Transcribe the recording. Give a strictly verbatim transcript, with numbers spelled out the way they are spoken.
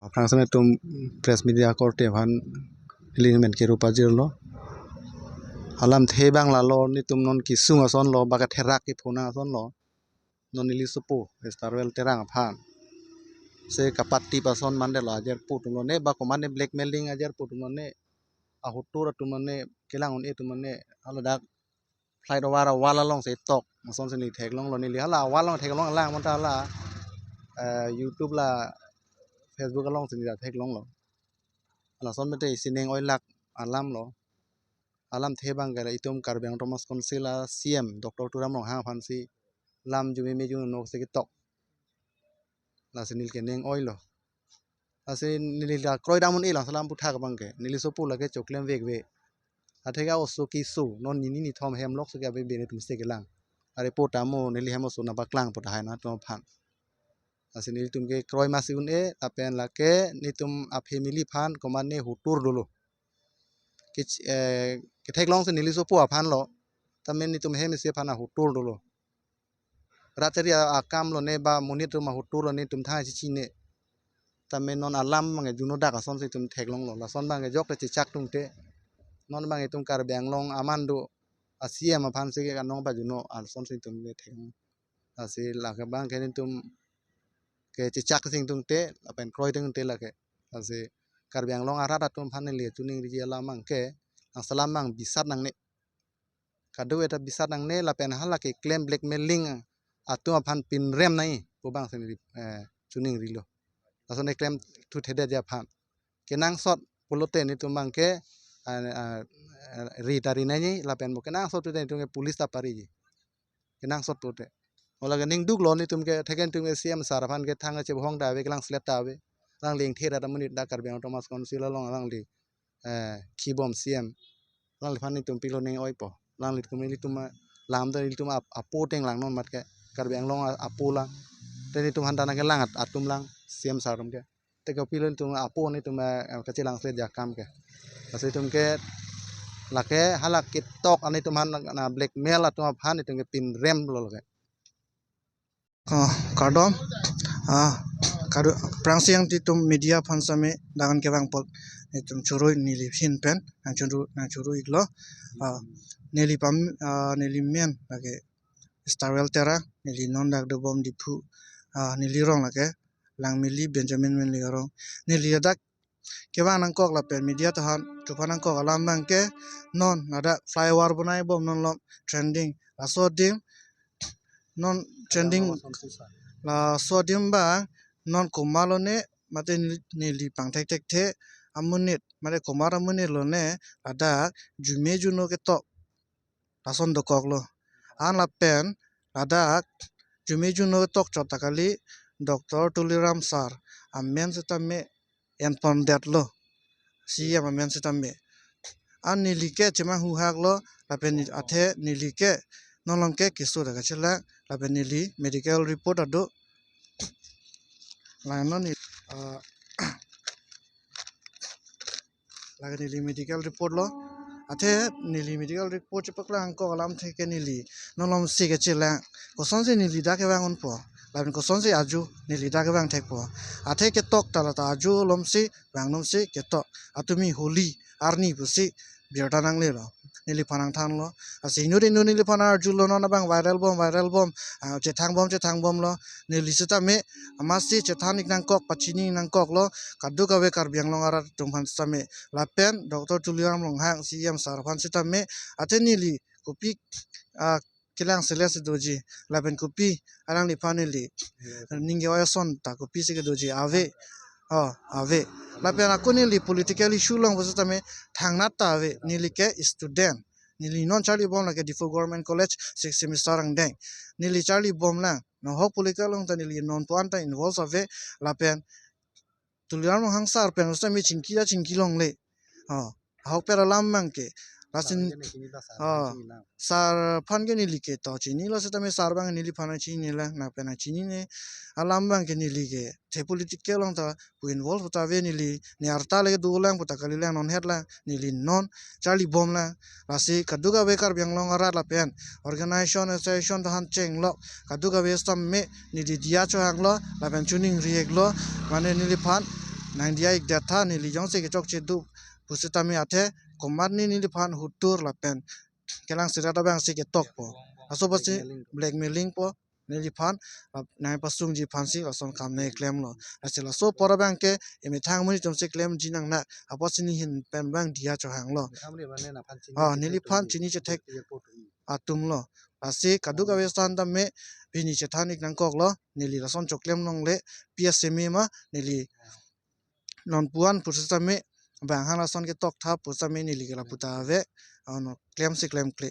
Aphrangsi netum press media korte aphan neli men keru pajirlo. Alamthe abang lalo, netum non kesung ason lo, ba katherak kephonang ason lo. Non neli sopo Starwell Terang aphan se kapatip ason mandetlo, ajar pu atum lone, ba komatne blackmailing ajar pu atum lone, ahotur atum lone, kelang un-e atum lone, hala dak flight over a-wall alongsi tok asonsi neli theklonglo. Neli hala a-wall along theklong lang, bonta hala, eh, YouTube la Facebook alongsi neli theklonglo. Lason mete isi ning oilak alam lo. Alamthe abang ke la itum Karbi Anglong Autonomous Council a-C E M Doctor Tuliram Ronghang aphansi lam jume me juno si ketok. Lasi neli ke ning oilo. Lasi neli la kroidam un-e lang, salam puthak abang ke. Neli sopo lake choklem vekve. Atheke oso keso, non nini nithom hem lok suke abe bene atumsi kelang. Are po tamo neli hem oso nangpaklang pu tahai nangtum aphan. Lasi nelitum ke kroi masi un-e, lapen lake netum a-family aphan komatne hotur dolo. Ke, eh, ketheklongsi neli sopo aphan lo. Tame netum hem isi aphan ahotur dolo. Rat chari a-, akam lone, ba monit atum ahotur lone, netum thang chichine. Tame non alam abang ke juno dak asonsi itum theklonglo. Lason abang ke jokte chechak tungte, non abang itum Karbi Anglong aman do a-C E M aphansi ke kanong pajuno asonsi itum ke theklong. Lasi lake abang ke netum ke chechak sing tungte, lapen kroi tungte lake. Lasi Karbi Anglong arat atum aphan neli chuningriji alam abang ke, nang salam abang bisat nangne. Kadokave ta bisat nangne, lapen hala keklem blackmailing atum aphan pinrem nangji pu abangsi neli, eh, chuningrilo. Lason keklem thu thedetji aphan. Kenangsot pulote netum abang ke, ah, ah, ah, ri ta ri nangji, lapen mo kenangsot pulote netum ke police ta pariji. Kenangsot pulote. Ola ke ning duklo netum ke, theken netum ke C E M sir aphan ke thang kachebohong ta ave, kelang selet ta ave. Alangli ingthir amonit dak Karbi Anglong Autonomous Council along alangli, eh, khibom C E M. Alangliphan netum pilo ning oipo. Alangli kum ilitum alam ta ilitum ap-, apo ateng lang non mat ke. Karbi Anglong a-, apo lang. Te netum aphan ta nangkelang at-, atum lang C E M sir atum ke. Te kopilo netum apo netum, eh, kachelang selet akam ke. Lasi itum ke lake hala ketok an netum aphan na blackmail atum aphan itum ke pinremlo lake. Oh, kardom. Ah, kardom. Aphrangsi nelitum media aphan sitame dak an kevang apot netum choro neli ahin pen nangchoro, nangchoro iklo. Ah, neli pam, ah, neli men lake Starwell Terang, neli non dak dobom Diphu, ah, neli rong lake Langmili Benjamin Menlik arong. Neli dak kevang nangkok lapen media ta han chupha nangkok alam abang ke non ladak flyover bonai bom non lom trending. Laso adim non trending, laso adim abang non komat lone mate neli, neli pangthek thekthe amonit mate komat amonit lone ladak jume juno ketok lason dokoklo. An lapen ladak jume juno tok chot ta kali Doctor Tuliram sir amen sitame enpondetlo, C E M amen sitame. An neli ke chemang huhaklo, lapen neli athe neli ke non lom ke keso ta kachelang, lapen neli medical report ado. Lang non ni, ah, lake neli medical report lo. Athe neli medical report chepaklang nangkok alamthe ke neli non lomsi kachelang. Kosonsi neli dak kevang unpo, lapen kosonsi aju neli dak kevang thekpo. Athe ketok ta la ta aju lomsi vang lomsi ketok. Atumi holi arni pusi birta nanglelo. Neliphan nangthanlo. Lasi inut inut neliphan arjulo, non abang viral bom, viral bom, ah, chethang bom, chethang bomlo. Neli sitame amatsi chethan ik nangkok, pachini ik nangkoklo. Kadokave Karbi Anglong arat atum aphan sitame. Lapen Doctor Tuliram Ronghang C E M sir aphan sitame. Athe neli kopi, ah, kelang selet si doji. Lapen kopi alangliphan neli ningje oi ason ta kopisi kedoji ave. Oh, ave. Lapen ako neli political issue along pusitame thangnat ta ave. Neli ke student. Neli non charli bom lake Diphu Government College sixth semester angdeng. Neli charli bom lang. Nahok political along ta neli non pu-an ta involve ave. Lapen Tuliram Ronghang sir pen sitame chingki ta chingki longle. Oh, ahokpet alam abang ke. Lason, oh, sir aphan ke neli ke to chinilo sitame sir abang neliphan nangchinilang, nang pen nangchinine. Alam abang ke neli ke the political along ta pu involve ta ave, neli ne arta le dolang pu ta kalilang, non het lang, neli non charli bomlang. Lasi kadokave Karbi Anglong arat lapen organization, association ta han chenglok, kadokave sitame neli diya chohanglo, lapen chuningri iklo, mane neliphan nangdiya-ik detha, neli jongsi kechokche do pusitame athe komatne neliphan hutur lapen kelang sirat abangsi ketokpo. Laso apotsi blackmailing po neliphan, ah, nangpasungji aphansi lason kam nangklemlo. Lasi laso apor abangke emethang amonit atumsi klemji nangnak apotsi nehin pen abang diya chohanglo. Methang amonit abang ne naphan chini Ah, chethek neliphan atum, chini chethek atum atumlo. Lasi kadokave ason tame pini chethan-ik nangkoklo, neli lason choklem longle, pi aseme ma, neli non puan pusitame, bang hang lason ketok tha pusitame neli ke lapu ta ave, ano klemsi klemkle.